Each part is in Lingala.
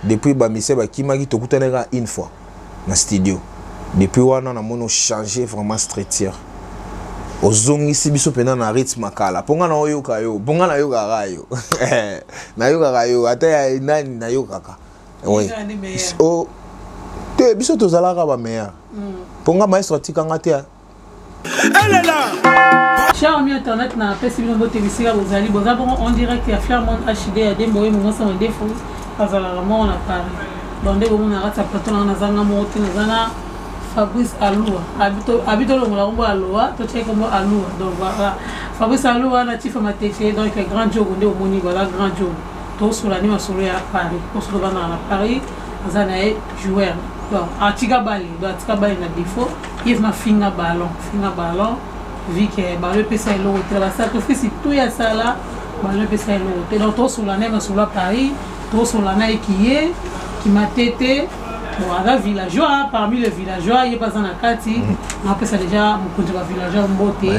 Depuis bamise bakimaki, tokutanaki kaka une fois na studio. Depuis wana namoni ochange vraiment structure, ozongisi biso mpena na rythme kala, mpo nga naoyoka yo, mpo nga nayokaka yo, nayokaka yo ata ya nani nayokaka. Oui. Oh, te, biso tozalaka bameilleur, mpo nga maestro atikanga te. Elela. Cher ami internet, na apesi bino mbote bisika bozali. Boza bongo en direct ya Flairmont HD ya Dembo oyo momosa mandefu azalaka moko na Paris. Donc nde bomona kati ya plateau nanga, nazanga moko te, naza na Fabrice Alua. Abi tolongola kombo Alua, totie kombo Alua. Donc voilà, Fabrice Alua na Chifa Matete, donc grand jogo nde omoni. Voilà, grand jogo, tosola ni masolo ya Paris. Poso tobandaka na Paris, aza na ye joueur, donc atika bale, donc atika bale na défaut. Ye vraiment finga ballon, finga ballon, vu que ballon epesa eloko te, basacrifice tout ya sala, ballon epesa eloko te. Donc tosola na ye masolo ya Paris, tosola na ye kiye kimatete. Bon, aza villageois parmi les villageois, ye mpe aza na kati. Napesa déjà mokonzi ya bavillageois mbote,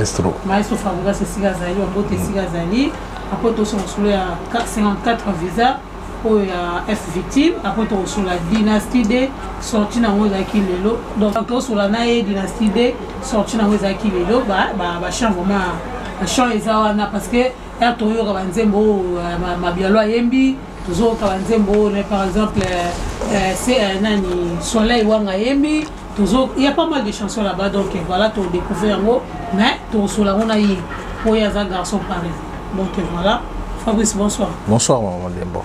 maestro Fabregas, esika azali, bambote esika azali. Après tosola masolo ya 54 visa oyo ya F Victime. Après tokosola Dynastie D, sortie nango ezalaki lelo. Donc tokosola na ye Dynastie D, sortie nango ezalaki lelo. Bachant vraiment, bachant eza wana, parce que ere toyoka banzembo oyo Mabialo ayembi, tozoyoka banzembo oyo, par exemple nani, Soleil Wanga ayembi, tozo, il y a pas mal de chansons là-bas. Donc voilà, todécouvrir yango, mais tokosola yango na ye oyo aza garçon Paris. Donc voilà, Fabrice, bonsoir. Bonsoir, maman Dembo.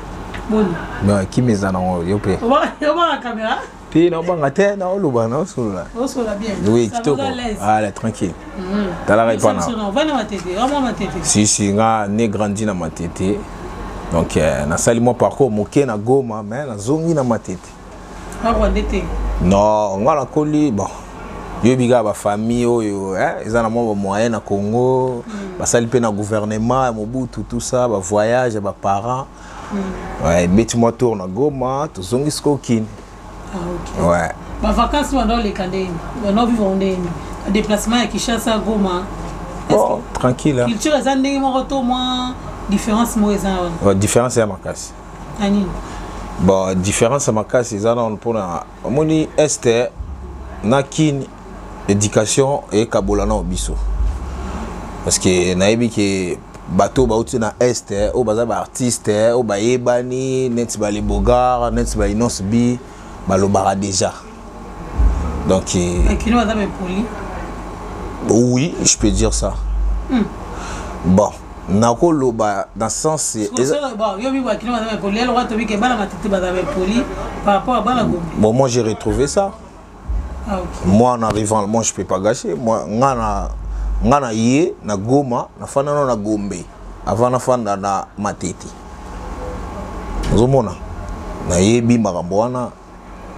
Boni? Mais kimi eza nango, yo mpe? Obanga caméra? Te, naobanga te, naoloba, naosolola. Osola bien. Oui, kitoko, ala tranquille. Talaka epa na ovanda Matete, wamwa Matete? Si, si, nga né grandi na Matete. Donc nasali mwa parcours moke na Goma, mais nazongi na Matete. Rwande te? Non, nga nakoli, bon, yoyebi kaka bafamille oyo eza na mwa bamoyen na Congo, basali mpe na gouvernement ya Mobutu, tout ça, bavoyage ya baparent, ouais, ebeti mwa tour na Goma, tozongi sikoyo Kini. Ah, ok. Ouais. Bavacance wana oleka ndeni, wana ovivre ndeni, déplacement ya Kinshasa Goma? Bon, tranquille, hein. Culture eza ndenge moko to mwa différence moko eza wana? Ouais, différence ya makasi. Na nini? Bon, différence ya makasi eza nano mpona omoni Est na Kini, éducation ekabola nao biso, parce que nayebi ke bato bauti na Est oyo baza baartiste oyo bayebani neti balebogar, neti bainos b, balobaka déjà. Donc Kino baza baimpolis? Oui, je peux dire ça. Bon, nakoloba dans sens Yo bi bakino baza baimpolis, eloko tobi ke bana Matete baza baimpolis par rapport à bana Gombe. Bon, moi j'ai retrouvé ça. Ah, ok. Moi, en arrivant, moi je peux pas gâcher. Moi, nga na ye na Goma, nafanda nano na Gombe avant nafanda na Matete. Ozomona, nayebi makambo wana,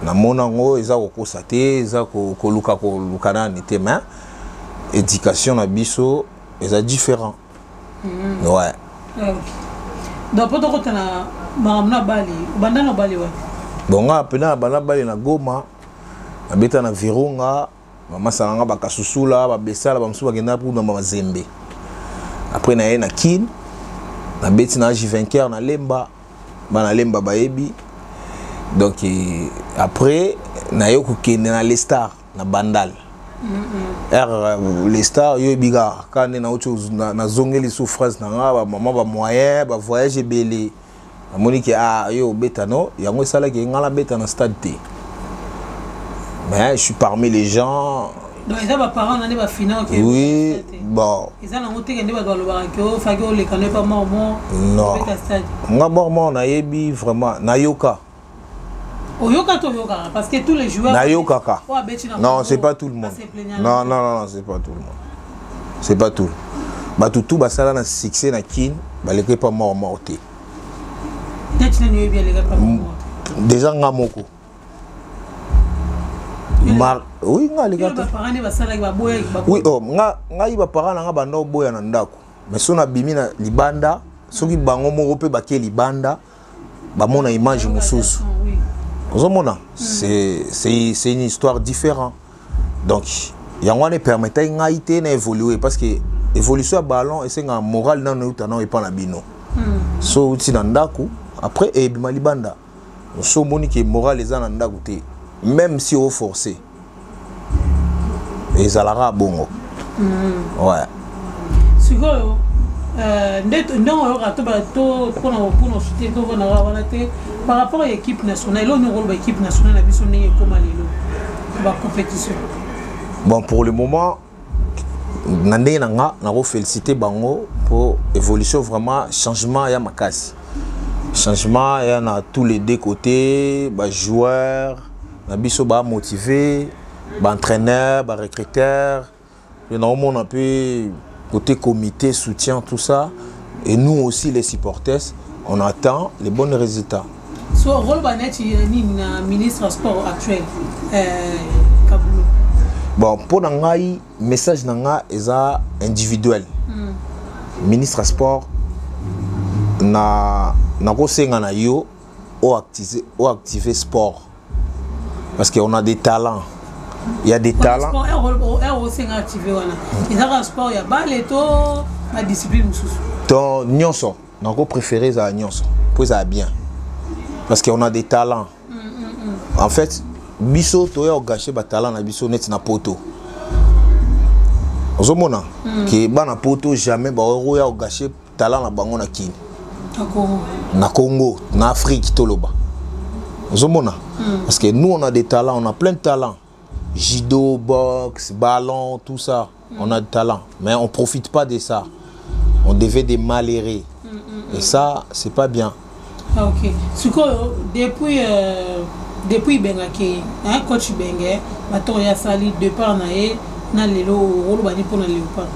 namona yango, eza kokosa te, eza koluka koluka nani te, mais éducation na biso eza différent. Ouais. Ah, ok. Donc mpo tokota na makambo na bali, obanda na bali wapi? Bon, nga mpena banda bali na Goma, nabeta na Virunga, bamasala nga bakasusula, babesala, bamosusu bakenda kuna Mazembe. Après naye na Kine, nabeti na J20 na Lemba, bana Lemba bayebi. Donc après naye kokende na Les Stars na Bandal. R Les Stars, yo yebi kaka kaka nde nauti nazongeli su phrase na nga, bamama bamoyen, bavoyage ebele, namoni ke ah, yo obeta no yango esalaki nga nabeta na stade te, mais je suis parmi les gens. Donc eza baparent na nde bafina? Oui, bon. Eza nango teke nde bato balobaka ke ofaki oleka no epa mort. Non, nga mort nayebi vraiment, nayoka. Oyoka to oyokaka? Parce que tous les joueurs Nayokaka. Non, c'est pas tout le monde. Non, non, non, c'est pas tout le monde, c'est pas tout. Bato tu basala na succès na Kine baleki pa mort mort te. Neti nani oyebi aleka pa mort? Déjà nga moko. Mar oui, nga aleka te. Oui, oh, nga ngai baparent na nga banda oboya na ndako, mais so nabimi na libanda, soki bango moko mpe bake libanda, bamona image mosusu, ozomona, c'est une histoire différente. Donc yango wana epermettaki ngai te na évoluer, parce que évolution ya ballon esengaka moral nano euta nao epa na bino. So outi na ndako, après ebima libanda. So omoni ke moral eza na ndako te, même si oforcé, ezalaka bongo. Ouais. Sikoyo ndenge oyoka to mpona osute tovandaka wana te par rapport ya équipe nationale, eloko nini okoloba équipe nationale na biso ndenge ekóma lelo, bacompétition? Bon, pour le moment, na ndenge na nga, nakofélicité bango pour évolution. Vraiment, changement ya makasi, changement ya na tous les deux côtés. Bajoueur na biso bamotivé, baentraîneur, barecruteur, mpe naomona mpe côté comité soutien, tout ça. Et nous aussi, les supporters, on attend les bons résultats. So okoloba neti nini na ministre ya sport actuel, Kabulo? Bon, mpo na ngai, message na nga eza individuel. Ministre ya sport, na nakosenga na yo oactiver sport, parce qu'on a des talents, il y a des talents. Osenga active wana, ezaka sport ya bale to badiscipline mosusu? To nyonso. Nakopréféré ezala nyonso mpo ezala bien, parce qu'on a des talents. En fait, biso toya kogâcher batalent na biso neti na poto. Ozomona ke bana poto jamais baoya kogâcher talent na bango na Kini, na Congo, na Afrique toloba. Ozomona, parce que nous, on a des talents, on a plein de talents: judo, boxe, ballon, tout ça. On a des talents, mais on profite pas de ça, on devait des malheureux et ça, c'est pas bien. Ah, ok. Sikoyo, depuis Ibengaki, hein, coach Ibenge, bato oyo asali départ na ye na lelo, oloba nini mpona Léopard?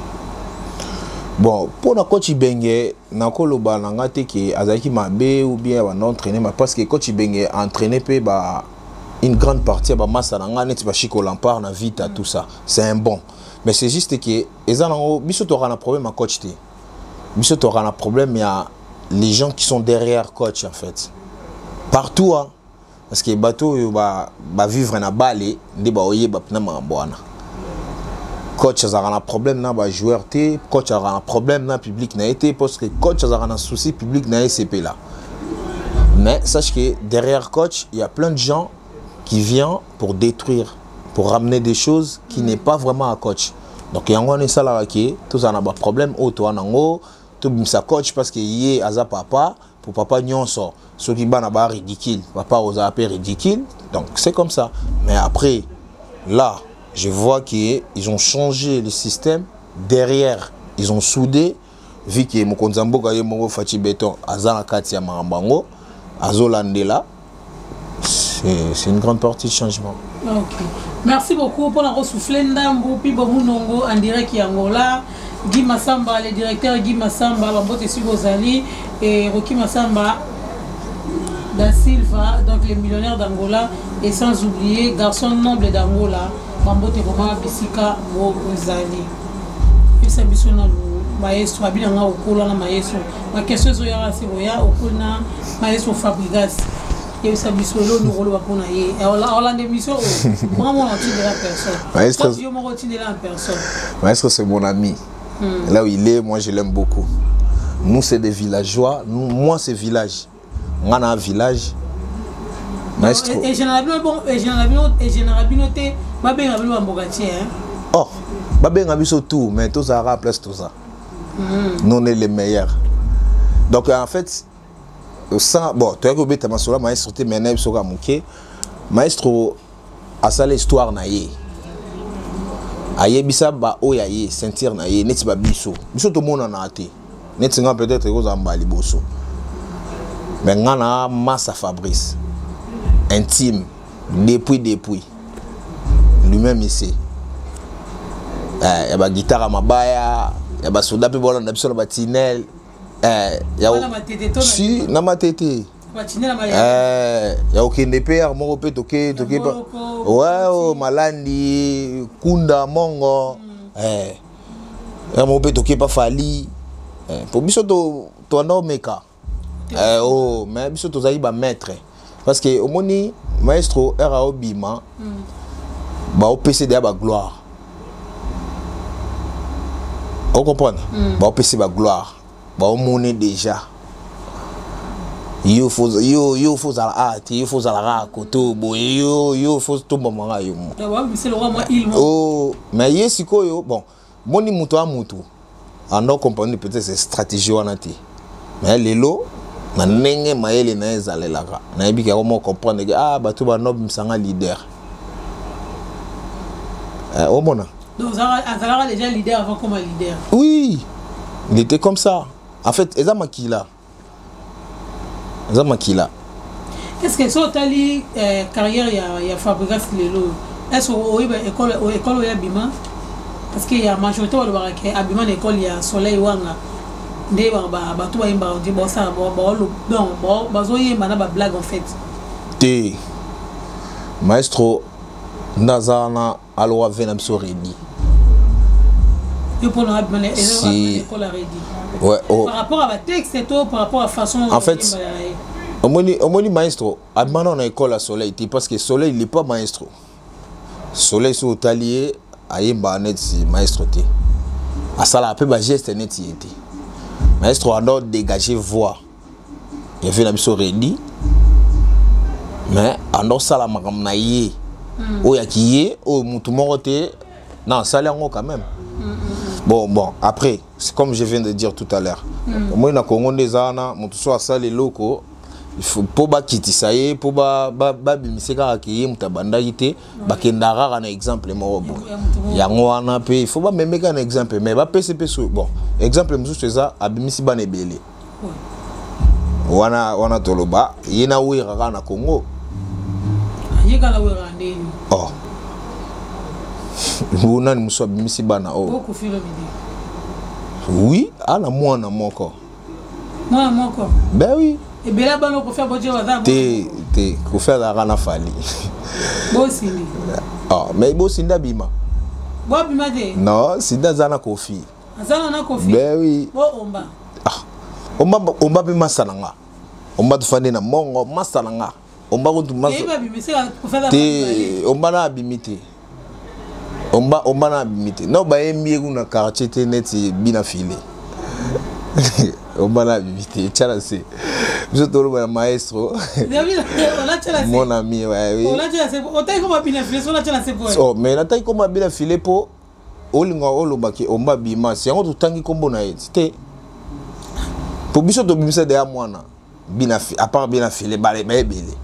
Bon, mpona coach Ibenge, nakoloba na nga te ke azalaki mabe ou bien banda entraîner, parce que coach Ibenge entraîné mpe ba une grande partie ya bamasa na nga neti bachiko Lampard na Vita, tout ça. C'est un bon, mais c'est juste ke eza nango biso toka na problème ya coach te, biso toka na problème ya les gens qui sont derrière coach, en fait, partout, hein. Parce que bato oyo bavivre ba na bale nde baoyeba mpena makambo wana. Coach azalaka na problème na bajoueur te, coach azalaka na problème na public na ye te, parce que coach azalaka na souci public na ye sepela. Mais sache que derrière coach, il y a plein de gens qui viennent pour détruire, pour ramener des choses qui n'est pas vraiment à coach. Donc yango wana esalaka ke tozala na baproblème oyo toa nango. Tobimisa coach parce que ye aza papa. Pour papa nyonso, soki bana ba ridicule, papa ozala mpe ridicule. Donc c'est comme ça. Mais après, là, je vois qu'ils ont changé le système derrière, ils ont soudé, vu que mokonzi ya mboka ye moko, Fatshi Béton, aza na kati ya makambo yango, azolandela. C'est une grande partie de changement. Ok, merci beaucoup mpona kosouffle ndambu mpi bomunongo en direct ya Angola. Guy Massamba, le directeur Guy Massamba, bambote esika ozali, et Roki Massamba da Silva, donc les millionnaires d'Angola, et sans oublier garçon noble d'Angola, bambote koma bisika bozali. Pesa biso nanu maestro abinanga okola na maestro. Baquestion ezoyaka se koya okoli na maestro Fabregas. Yebisa biso eloni okoloba mpona ye. Olanda émission oyo, ongamona otindela personne, yo moko otindela en personne. Maestro, c'est mon ami. Là où il est, moi, je l'aime beaucoup. Nous, c'est des villageois. Nous, moi, c'est village. On a un village. Maestro. Et général bino te, babenga bino bamboka tie. Oh, babenga biso tout, mais tout ça place tout ça. Nous, on est les meilleurs. Donc en fait, ça, bon, tu as kobeta masolo maestro te, mais nayebi soki moke. Maestro asala histoire na ye, ayebisa baoyo aye ceinture na ye neti babiso. Biso tomonana te, neti nga peut-être ekozala mbala liboso, mais nga na masa Fabrice intime depuis lui-même ici, ya baguitare ya mabaya ya basoda mpe bolanda biso na batinel si na Matete ya kokende mpe yare moko mpe toke toke ouais, o Malandi, Kunda, Mongo, yare moko mpe toke pa Fali po biso toanda omeka. Oh, mais biso tozali bamaître, parce que omoni maestro ere aobima, baopesa deya bagloire, ocomprendre, baopesa bagloire, baomoni déjà. Yo faut yo faut zala a te, yo faut zala kaka koto boye, yo faut tombamaka yo moko. Oh, mais ye sikoyo, bon, moni moto a motu ando comprendre peut-être stratégie wana te, mais lelo na ndenge mayele na ye ezalelaka, nayebi ke akoma comprendre ke ah, bato banobimisanga leader. Omona. Donc azalaka déjà leader avant comme leader? Oui, il était comme ça en fait. Eza makila, eza makila. Est ce que so otali carrière ya Fabregas lelo, est ce que oyeba école oyo abima? Parce que ya majorité balobaka ke abima na école ya Soleil Wanga, nde bato bayembaka nde basala, donc bazoyemba na bablague en fait. Te, maestro nde aza wana, aloka ve na biso Redi. Yo mpona abima na école ya Redi? Ouais, oh. Par rapport à batexte to par rapport à façon? En fait, omoni, maestro abima na école ya Soleil te, parce que Soleil, il est pas maestro. Soleil, so otali ye, ayembaka neti maestro te, asalaka mpe bageste neti ye te. Maestro ando dégager voix ya ve na biso Redi, mais ando osala makambo na ye oyo aki ye, oyo motu moko te na asali yango quand même. Bon, après, c'est comme je viens de dire tout à l'heure, omoni, na Congo nde eza wana, moto so asali eloko, mpo bakitisa ye, mpo babimise kaka ke ye moto abandaki te, bakendaka kaka na exemple moko boye. Yango wana mpe il faut bameme kaka na exemple, mais bapesi mpe so. Bon, exemple mosusu eza abimisi bana ebele wana. Wana toloba ye na Wera kaka na Congo. Ye kaka na Wera ndeni? Oh, nani mosusu abimisi bana oyo? Oui, ana mwana moko. Mwana moko? Ben oui. Ebele bana Kofi abotie baza. Te, te, Kofi azalaka na Fally. Bosindi. Oh, mais bosindi abima. Bobima te? Non, Sindi aza na Kofi. Aza na Kofi? Ben oui. Bo Omba? Ah, Omba, Omba mpe masa na nga. Omba tofandi na mongo, masa na nga Omba kutu te. Omba na abimi te, Omba, Omba na abimi te. No, bayembi ye kuna quartier te neti bina file. Omba na abimi te, tiala se biso toloba ya maestro, mon ami. Ouais, oui. Oh, mais nataki koma bina file mpo olinga olobaki Omba bima si yango totangi nkombo na ye te, po biso tobimisa deya mwana bina, à part bina file baebele.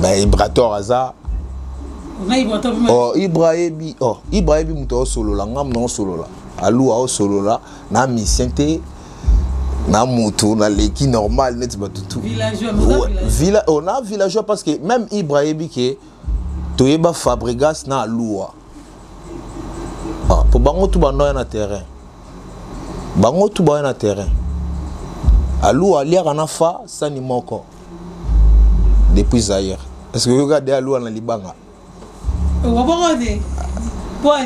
Ba Ibrator aza. Oh, Ibra ayebi. Oh, Ibra ayebi moto aosolola, ngamu na osolola, alu aosolola na musicien te, na moto naleki normal neti bato tu. Villa, oh, na villageois, parce que même Ibra ayebi ke toyeba Fabregas na Aluwa. Ah, po bango tu bando ya na terrain, bango tu baya na terrain. Aluwa aliaka na fa sani moko depuis Zaire. Est ce que oyoka de Aluwa na libanga?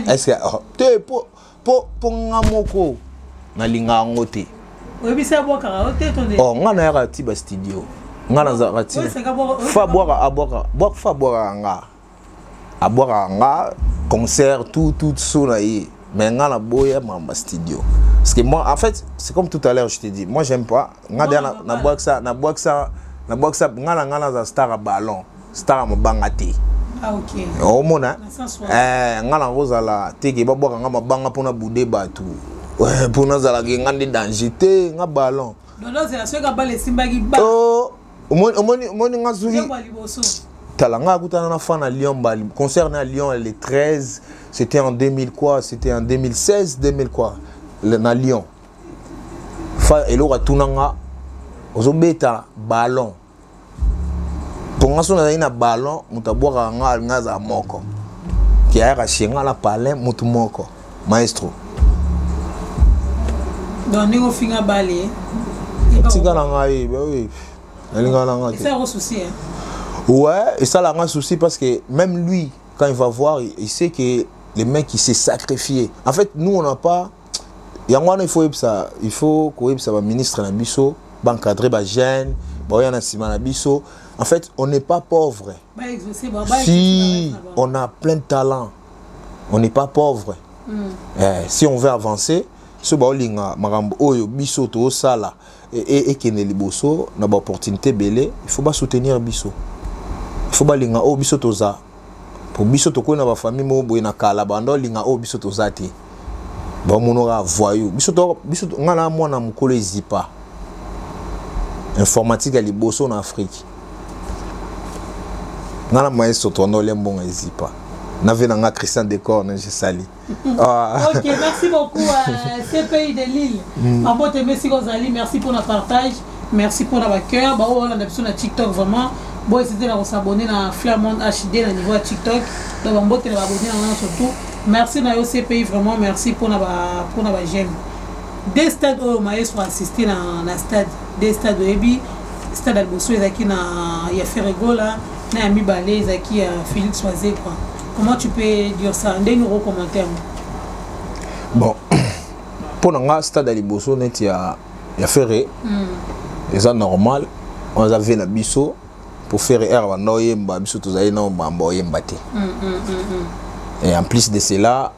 Est ce que, oh, te, po nga moko nalinga yango te. Oh, nga nayaka ti bastudio, nga nazalaka ti fa abwaka, abwaka, fa abwakaka nga, abwakaka nga concert, tout tout so na ye. Mais nga naboya makambo studio, parce que moi, en fait, c'est comme tout à l'heure je te dis, moi j'aime pas. Nga deya nabwakisa, nabwakisa, nabwakisa nga na nga naza star ya ballon, star ya mabanga te. Omona, nga nakozala te ke babwaka nga mabanga mpona bude bato, mpo nazalaka nga nde danger te, nga ballon. Omoni nga soki tala nga akutana na fan na Lyon, bali concert na Lyon le 13, c'était en 2000 quoi, c'était en 2016, 2000 quoi, na Lyon. Fa eloko atuna nga: ozobeta ballon? Mpo nga so nazali na ballon, moto abwakaka nga, alinga azala moko ke ayaka chez nga na palin, motu moko maestro. Donc ndenge ofinga bale? Tika na ngai, oui, nalingaka na nga te. Souci? Ouais, esalaka nga souci, parce que même lui, quand il va voir, il sait que le mec, il s'est sacrifié. En fait, nous, on n'a pas yango wana. Il faut yebisa, il faut koyebisa baministre na biso, baencadre bajeune baoya na nsima na biso. En fait, on n'est pas pauvre. Si on a plein de talents, on n'est pas pauvre. Eh, si on veut avancer, so baolinga makambo oyo biso toosala. Ekende liboso na baopportunité ebele. Il faut basoutenir biso, il faut balinga oyo biso toza, po biso tokoyi na bafamille moko boye na kala, banda olinga oyo biso toza te, baomonaka voyou. Biso nga na mwana mokolo ezipa informatique ya liboso na Afrique, nga na maestro toanda olia mbongo ezipa na ve na nga Christian Decor na jesali. Ah. Ok, merci beaucoup CPI de Lille. Mbote mesika ozali, merci pour la partage, merci pour la cœur. Ba oyo olanda biso na TikTok, vraiment bo hésiter na kosabonner na Flamond HD na niveau ya TikTok. Donc bambote na baabonné na wana surtout. Merci na yo CPI, vraiment merci pour na ba j'aime. Deux stades oyo maestro assisté na stade, deux stades oyebi, stade ya liboso ezalaki na ya Ferre Gola, na ya mibale ezalaki ya Félix Wazekwa. Comment tu peux dire ça? Ndenge okocommentaire? Bon, mpo na nga, stade ya liboso neti ya Ferre eza normal, wana eza ve na biso, po Ferre aire banda oyemba, biso tozali na bamba oyemba te. Et en plus de cela,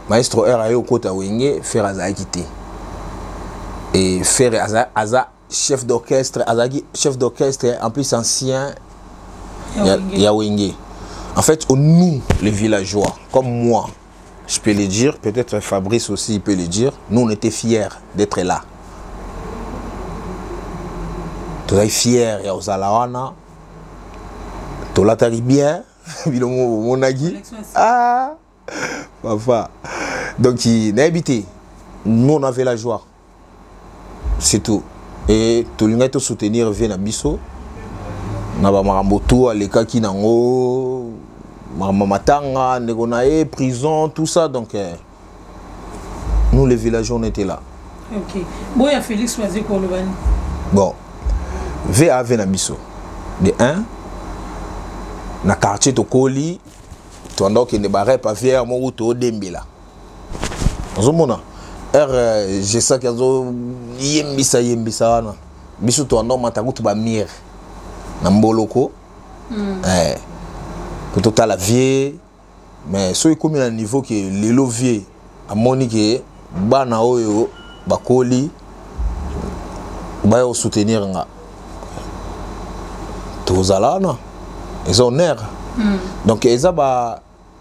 maestro aire aye okota Wenge, Ferre azalaki te. Et Ferre aza chef d'orchestre, azalaki chef d'orchestre, en plus ancien ya Wenge. En fait, nous les villageois, comme moi je peux le dire, peut-être Fabrice aussi il peut le dire, nous on était fiers d'être là. Tozali fiers ya kozala wana, tolataki bien, bilongo bomonaki. Ah papa, donc nayebi te, nous on avait la joie, c'est tout. Et tolingaki tosoutenir vie na biso na bamakambo tu alekaki nango, makambo matanga, ndeko na ye, prison, tout ça. Donc nous les villageois, on était là. Ok, boya Félix Wazekwa, olobani? Bon, vav na biso de 1 na quartier, tokoli, toanda okende barep avière moko, toodembela, ozomona r jesaki azoyembisa yembisa wana, biso toanda omata kutu bamire na mboloko po totala vie. Mais soki ekomi na niveau ke lelo vie amoni ke bana oyo bakoli baya kosoutenir nga, tozala wana, eza honneur. Donc eza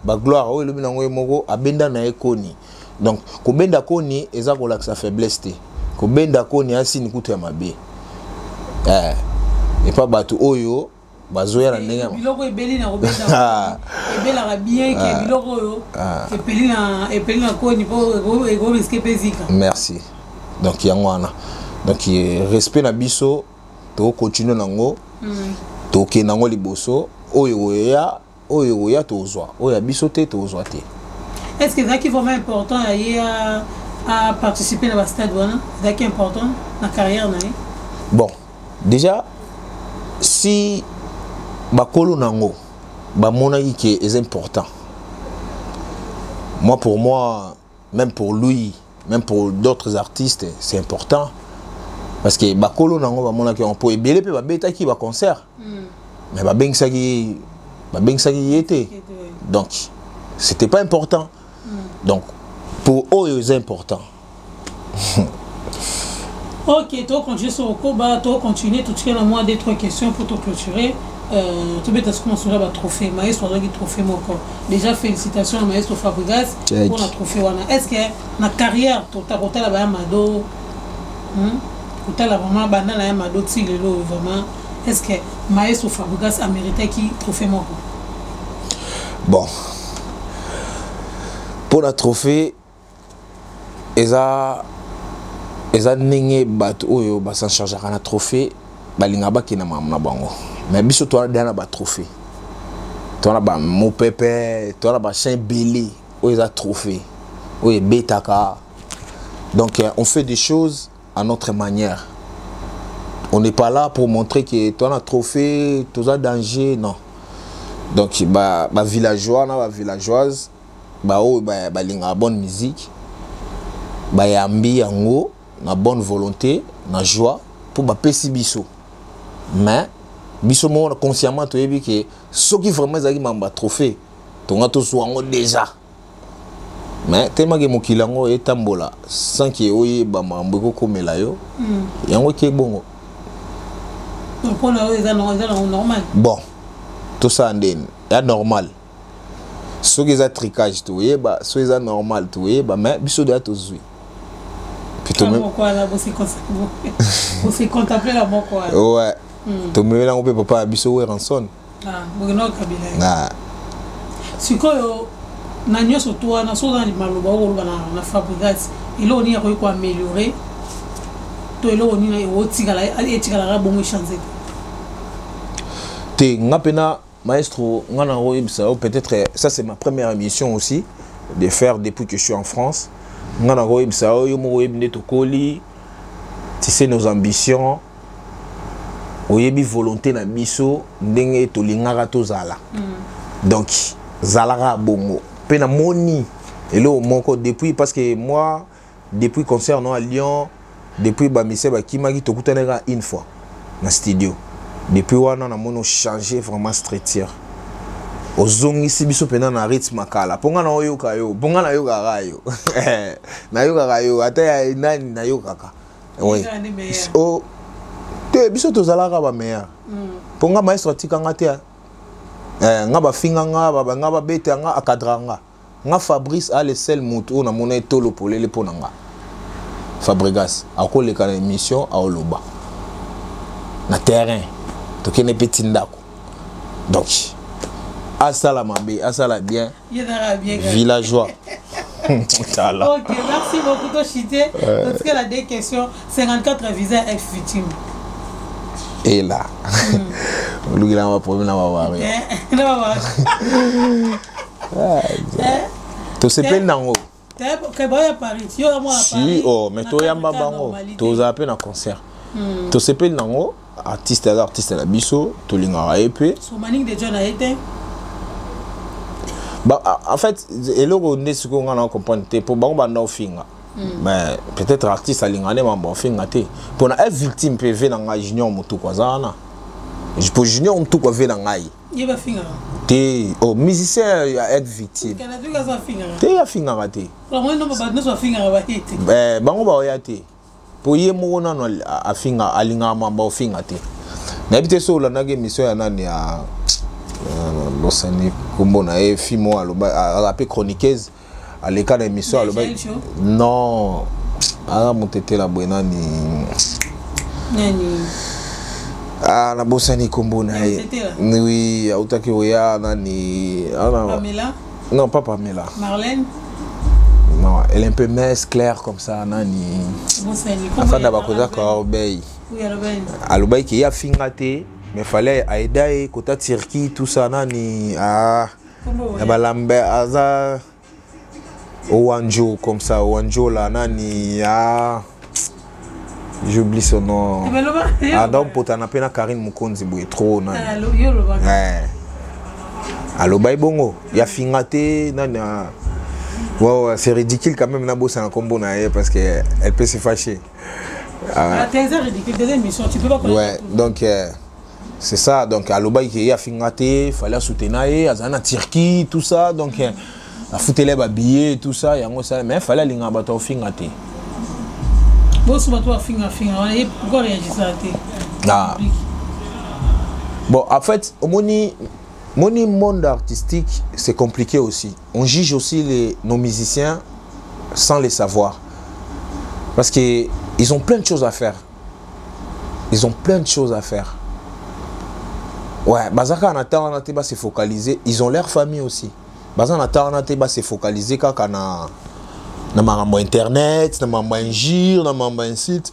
bagloire oyo elobi nango ye moko abenda na ye koni. Donc kobenda koni eza kolakisa faiblesse te, kobenda koni asini kutu ya mabe epa bato oyo bazoya na ndenge biloko ebeli na kobenda ebelaka bien ke biloko oyo epeli na koni mpo ekorisquer mpe zika. Merci. Donc yango wana, donc respect na biso, tokocontinue nango, tokende yango liboso. Oyo ekoya, oyo ekoya, tozwa oyo ya biso te, tozwa te. Est ce que ezalaki vraiment important ya ye a participer na bastade wana? Ezalaki important na carrière na ye? Bon, déjà si bakolo nango bamonaki ke eza important, moi, pour moi, même pour lui, même pour d'autres artistes, c'est important, parce que bakolo nango bamonaki yango, mpo ebele mpe babetaki baconcert, mais babengisaki ye te. Donc c'était pas important. Donc pour oyo eza important. Ok, tocontinue sur okoba, tocontinue, totikala na mwa deux trois questions pour toclôturer. Tobeta sikoyo masolo ya batrophée. Maestro azwaki trophée moko déjà, félicitations na maestro Fabregas mpona trophée wana. Est ce que na carrière tota kotala baya Mado, Kotala vraiment banda na ya Mado ti lelo, vraiment, est ce que maestro Fabregas améritaki trophée moko? Bon, mpona trophée, eza ndenge bato oyo basenchargeaka na trophée balingaka bakende makambo na bango. Mais biso towana deya na batrophée, towana bamopepe, towana bachin ebele oyo eza trophée oyo ebetaka. Donc on fait des choses à notre manière. On n'est pas là pour montrer que towana trophée, toza danger, non. Donc bavillageois na bavillageoise, baoyo balingaka bonne musique, bayambi yango na bonne volonté, na joie, mpo bapesi biso. Mais biso moko consciemment toyebi ke soki vraiment ezalaki mambo ya trophée, tonga tozwa yango déjà. Mais tellement que mokili yango etambola sans que oyeba makambo ekokomela yo, yango eke bongo. Mpona oyo eza normal. Bon, tosala ndeni ya normal? Soki eza tricage, toyeba. Soki eza normal, toyeba. Mais biso deya tozwi. Contempler la moko. Ouais, tomemeli yango mpe papa ya biso Werrason. Ah, sikoyo na nyonso to wana, so oza na maloba okoloba na Fabregas, eloko nini akoki koaméliorer to eloko nini otikala etikalaka bongo, echanger te? Nga mpena maestro, nga na oyebisa yo, peut-être ça, c'est ma première émission aussi de faire depuis que je suis en France. Nga na koyebisa yo, yo moko oyebi nde tokoli, tu sais nos ambitions, oyebi volonté na biso ndenge tolingaka tozala. Donc zalaka bongo mpe namoni eloko moko depuis, parce que moi, depuis concert no à Lyon, depuis bamise bakimaki, tokutanaka une fois na studio. Depuis wana namoni ochanger vraiment structure, ozongisi biso mpena na rythme kala. Mpo nga naoyoka yo, mpo nga nayokaka yo, nayokaka yo ata ya nani nayokaka. Oui. Oh, te, biso tozalaka bameilleur. Mpo nga maestro atikanga te. Nga bafinga nga, nga babeta nga, akadra nga. Nga Fabrice a le seul motu oyo namona etolo polele mpo na nga. Fabregas akoleka na émission, aoloba na terrain, tokende mpe ti ndako. Donc asala mabe, asala bien, villageois. Tala. Ok, merci beaucoup. Toshite totikela deux questions. 54 visa ex victime. Ela olukilanga baproblème na bawari. Tosepeli nango. Si, oh, mais toyamba bango, tozala mpe na concert. Tosepeli nango, artiste aza artiste na biso, tolingaka ye mpe. En fait, eloko nde sikoyo nga na comprendre te, mpo bango banda ofinga, mais peut-être artiste alingaka nde mambo ofinga te. Mpona e victime mpe ve na ngai Junior Motuku aza wana, po Junior Motuku ave na ngai te. Oh, musicien ya ex victime te, afingaka te. Bango baoya te, mpo ye moko nano afinga, alingaka mambo ofinga te. Nayebi te so olandaki émission ya nani, ya losani nkombo na ye, fi moko aloba, aza mpe chroniqueuse, aleka na émission, aloba non, aza motetela boye, nani? Ah, nabosani nkombo na ye. Oui, autaki oya nani? Non, pas Pamela. Marlène. Non, elle est un peu mince, claire comme ça, nani, afanda bakozaka obei. Alobaki ye afinga te, mais fallait aida ye kota Turquie, tout ça. Nani? Ah, ya balambe aza Owanjo comme ça, Owanjo la nani, ah, j'oublie son nom. Ah, donc potana mpe na Karine Mokonzi boye trop, nani. Alobaki bongo, ya finga te, nani. Ouais, c'est ridicule quand même, nabosana nkombo na ye parce que elle peut se fâcher. Ah, c'est ridicule, des émissions, tu peux pas. Ouais, donc c'est ça. Donc alobaki ke ye afinga te, fallait asoutenir ye, azala na Turquie, tout ça, donc afuteli ye babillet, tout ça, yango ça. Mais fallait alingaka bato aofinga te. Boso bato bafinga finga wana, ye pourquoi réagissaka te? Ah. Bon, en fait, omoni moni monde artistique, c'est compliqué aussi. On juge aussi nos musiciens sans les savoir, parce que ils ont plein de choses à faire, ils ont plein de choses à faire. Ouais, bazaka na temps wana te ba se focaliser, ils ont leur famille aussi. Baza na temps wana te ba se focaliser kaka na makambo internet, na makambo injure, na makambo insulte.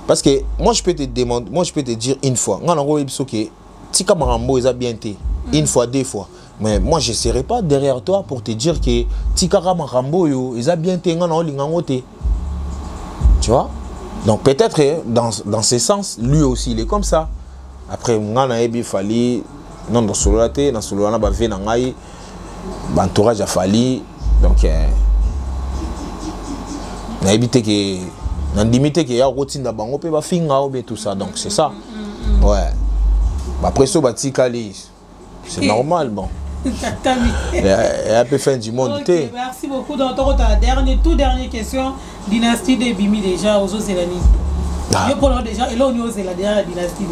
Parce que moi je peux te demander, moi je peux te dire une fois, nga nango oyebi soki tika makambo eza bien te, une fois, deux fois, mais moi je serai pas derrière toi pour te dire que tikaka makambo oyo eza bien te, nga na olinga yango te, tu vois. Donc peut-être dans ce sens, lui aussi il est comme ça. Après, nga nayebi Fally non, nasolola te, nasolola na bave na ngai, baentourage ya Fally. Donc nayebi te ke nandimi te ke ya kotinda bango mpe bafinga ou bien tout ça. Donc c'est ça, ouais. Après so batikali, c'est normal, bon. Eya mpe fin du monde te. Merci beaucoup. Donc tokota dernier, tout dernier question. Dynastie de ebimi déjà, ozozela nini? Yo mpona déjà eloko nini ozela déjà na Dynastie D?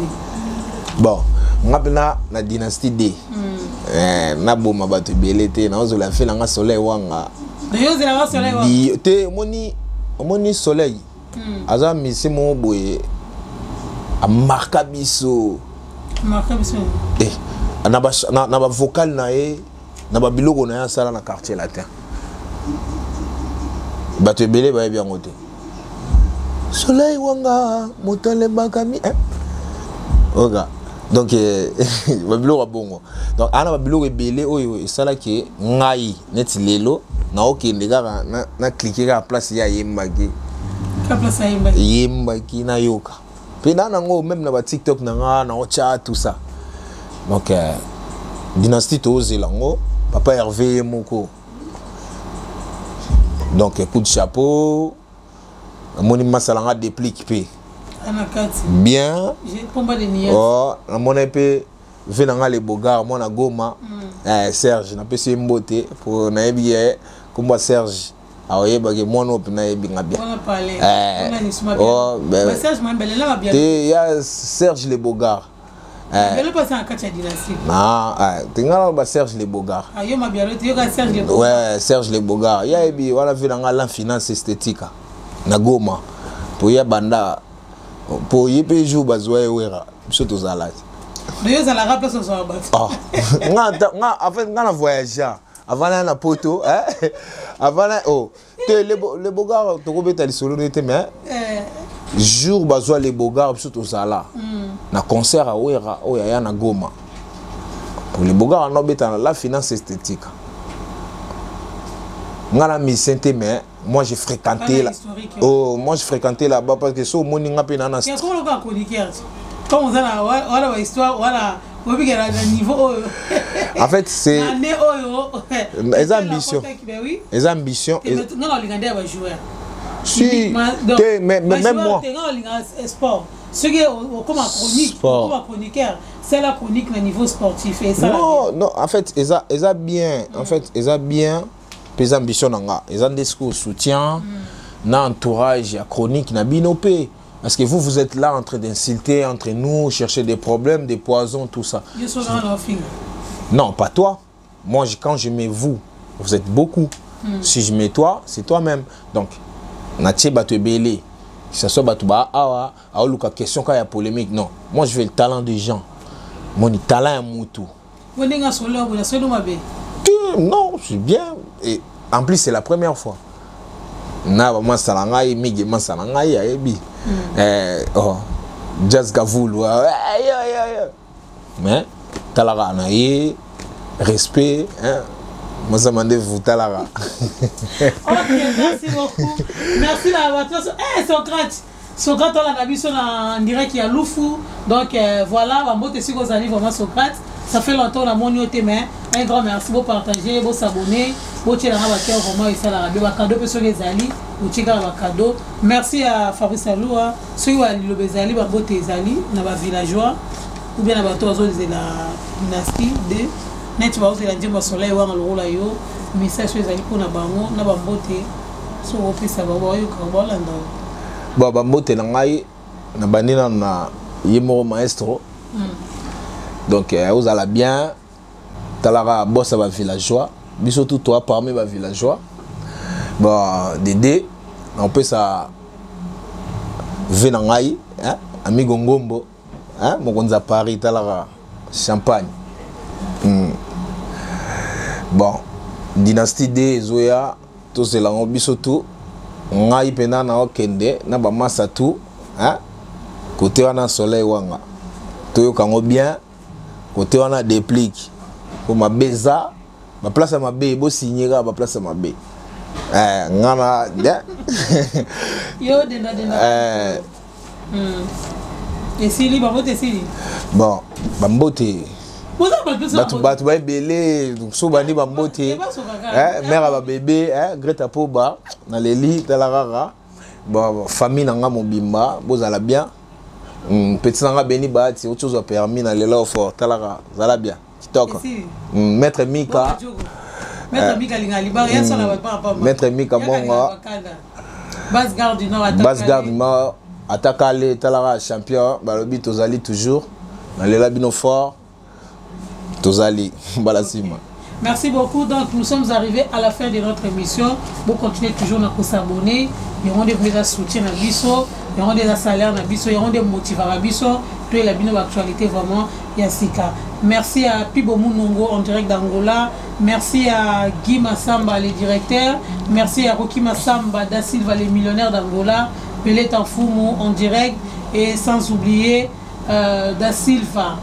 Bon, nga mpena na Dynastie D, naboma bato ebele te. Naozola fe nanga Soleil Wanga te. Omoni Soleil aza musicien moko boye, amarka biso na bavocal na ye, na babiloko na ye asala na Quartier Latin. Bato ebele bayebi yango te. Soleil Wanga, moto alembaka mi oka. Donc babiloko ya bongo. Donc ana babiloko ebele oyo esalaki ngai neti lelo naokende kaka na clique kaka place ye ayembaki, yembaki, nayoka mpe na nango même na baTikTok na nga naotya tout ça. Donc Dynastie toozela yango, papa Hervé ye moko. Donc coup de chapeau. Namoni masala nga Déplique mpe bien. Oh, namoni mpe ve na nga Le Bogar, mwana Goma. Serge, napesi ye mbote po nayebi ye kombo ya Serge, aoyebaki mwana oyo mpe nayebi nga bien. Te, ya Serge Le Bogar tinga na ba Serge Le Bogar. Ouais, Serge Le Bogar ya yebi wana ve na nga lan finance esthétique na Goma, po ya banda, po ye mpe jour bazwa ye Wera, biso tozala te. Nga, en fait, nga na voyagea avant na poto, avant na, oh te, Le Bogar tokobeta lisolo ne te, mais jour bazwa Le Bogar, biso tozala na concert awera oyo aya na Goma, po Le Bogar wana obeta na la finance esthétique. Nga na musicien te, mais moi j'ai fréquenté là. Oh, moi je fréquentais là-bas parce que so omoni nga mpe na na Comme oza na wana bahistoire wana, obikela na niveau oyo. En fait, c'est année oyo. Eza ambition, eza ambition. Nga na olinga nde ya bajoueur. Si te, mais même moi nga olinga sport. Soki okoma chronique, okoma chroniqueur, c'est la chronique na niveau sportif et ça. Non, non, en fait eza bien. En fait eza bien mpe eza ambition na nga. Eza nde sikoyo soutien na entourage ya chronique na bino mpe, parce que vous, vous êtes là en train d'insulter entre nous, chercher des problèmes, des poisons, tout ça. Non, pas toi. Moi, quand je mets vous, vous êtes beaucoup. Si je mets toi, c'est toi-même. Donc, natie bato ebele, que ce soit bato ba awa, aoluka question quand il y a polémique. Non, moi je veux le talent des gens. Mon talent ya mutu. Non, c'est bien. Et en plus, c'est la première fois. Na masala ngai mingi, masala ngai ayebi. Oh, Jazz Gavulu, mais talaka na ye respect, hein? Masama nde talaka. Ok, merci beaucoup, merci na bato nyonso. Socrate, Socrate olanda biso na direct ya Lufu. Donc voilà, bambote esika ozali. Vraiment Socrate, ça fait longtemps namoni yo te, mais un grand merci. Bopartage, bosabonner, botielanga bacœur, vraiment esalaka bien. Bacadeau mpe soki ezali, botie kaka bacadeau. Merci à Fabrice Alua. Soki baliloba ezali, babote ezali na bavillageois ou bien na bato bazozela Dynastie 2, neti bazozela nzembo ya Soleil Wanga lokola yo, message oyo ezali mpona bango na bambote soki opesa bango, baoyoka, baolanda. Bon, bambote na ngai, nabandi nano na ye moko maestro. Donc ozala bien, talaka bosa bavillageois, biso tu toa parmi bavillageois. Bon, dede naopesa ve na ngai amigo Ngombo, mokonzi ya Paris, talaka champagne. Bon, Dynastie D ezoya, tozela yango biso tu. Ngai mpena naokende na bamasa tu kote wana Soleil Wanga, toyoka yango bien. Kote wana Déplique, po mabe eza baplace ya mabe, bosinye kaka baplace ya mabe. Nga na Yo denda denda. Esili, bambote esili. Bon, bambote, bato baebele so bandi bambote. Mare ya babebe Greta Poba, naleli, tala kaka. Bon, famille na nga mobimba, bozala bien. Petit na nga Beni Bahati, oti ozwa permis, na lela fort, talaka, zala bien. Kitoko. Maître Mika. Maître Mika linga libara ya sala ba papa. Maître Mika Monga. Base garde du Nord atakale. Base garde du Nord atakale talaka champion balobi tozali toujours. Nalela bino fort. Tozali mbala sima. Merci beaucoup. Donc, nous sommes arrivés à la fin de notre émission. Vous continuez toujours à s'abonner. Il y aura des soutien à biso, il y aura des salaires à biso, il y aura des motivations à biso. Tout la bino actualité vraiment ya sika. Merci à Pibo Munongo en direct d'Angola. Merci à Guy Massamba, le directeur. Merci à Rocky Massamba da Silva, le millionnaire d'Angola. Pelé Tanfumu en direct. Et sans oublier da Silva,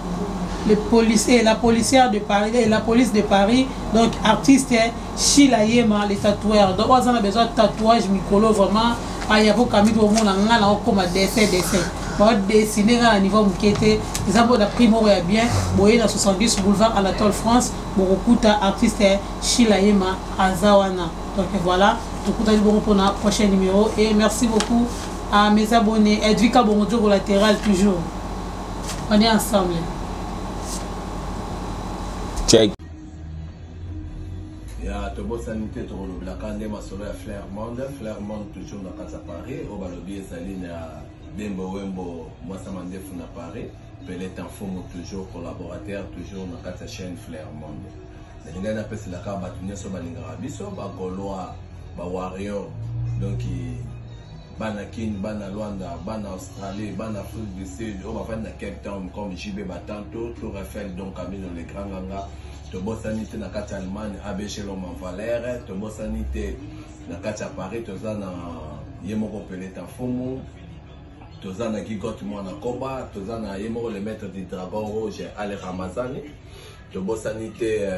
le policier, la policière de Paris, et la police de Paris, donc artiste Sheila Yema, les tatoueurs. Donc, on a besoin de tatouage mikolo vraiment. Ayako kami omona nga na okoma dessin dessin badessine nga na niveau moke te. Eza mpo na prix moko ya bien boye na 70 boulevard Anatole France, bokokuta artiste Sheila Yema aza wana. Donc voilà, tokutani bongo mpona prochain numéro et merci beaucoup à mes abonnés. Edvika Bongodjogo latéral, toujours on est ensemble. Check. Ya tobosani te, tokolobelaka nde masolo ya Flair Monde. Flair Monde toujours na kati ya Paris. Oyo balobi ezali na Dembo Wembo, mwasa mandefu na Paris, Pelete Mfumu, toujours collaborateur, toujours na kati ya chaîne Flair Monde. Nalingai napeselaka bato nyonso balingaka biso, bagaulois, bawarrior, donc bana Kin, bana Lwanda, bana Australie, bana Afrique du Sud oyo bafandi na Cape Town comme JB Batanto, Tour Eiffel, donc Camino le Grand Nganga. Tobosani te na kati ya Allemagne, ABC Loma Valere. Tobosani te na kati ya Paris, toza na ye moko Peleta Mfumu, toza na Gigot Mwana Koba, toza na ye moko le maître du dragon rouge, Ale Ramazani. Tobosani te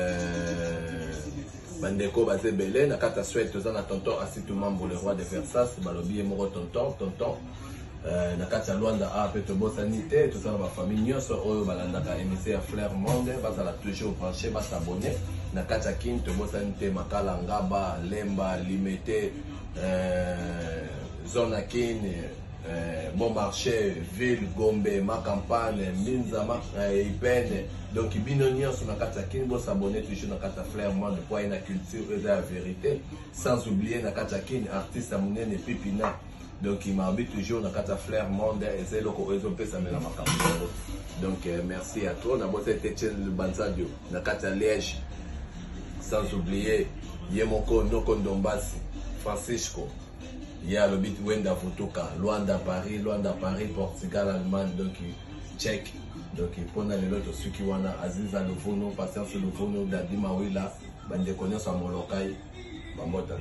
bandeko baza ebele na kati ya Suède, toza na tonton Asitu Mambo, le roi de Versas, balobi ye moko tonton tonton. Na kati ya Lwanda a mpe tobosani te, toza na bafamille nyonso oyo balandaka émission ya Flair Monde, bazala toujours branché, basabone. Na kati ya Kin tobosani te Makala, Ngaba, Lemba, Limete, zone ya Kin, Bon Marché, ville, Gombe, Ma Campagne, Mbinza, ma Ipene. Donc bino nyonso na kati ya Kin, bosabone toujours na kati ya Flair Monde po aye na culture eza ya vérité. Sans oublier na kati ya Kin artiste ya monene Pipina. Donc mabi toujours na kati ya Flair Monde, eza eloko oyo ezopesamela makambo yango. Donc merci à toi. Nabosa ete Etienne Banzadio na kati ya Liège, sans oublier ye moko Noko Ndombasi Francisco, ye alobi Wenda Vutuka, Lwanda Paris, Lwanda Paris, Portugal, Allemagne. Donc check. Donc mpona lelo tosuki wana. Aziza Luvunu, Patience Luvunu, Dadi Mawila, bandeko nyonso ya Molokai, bambota.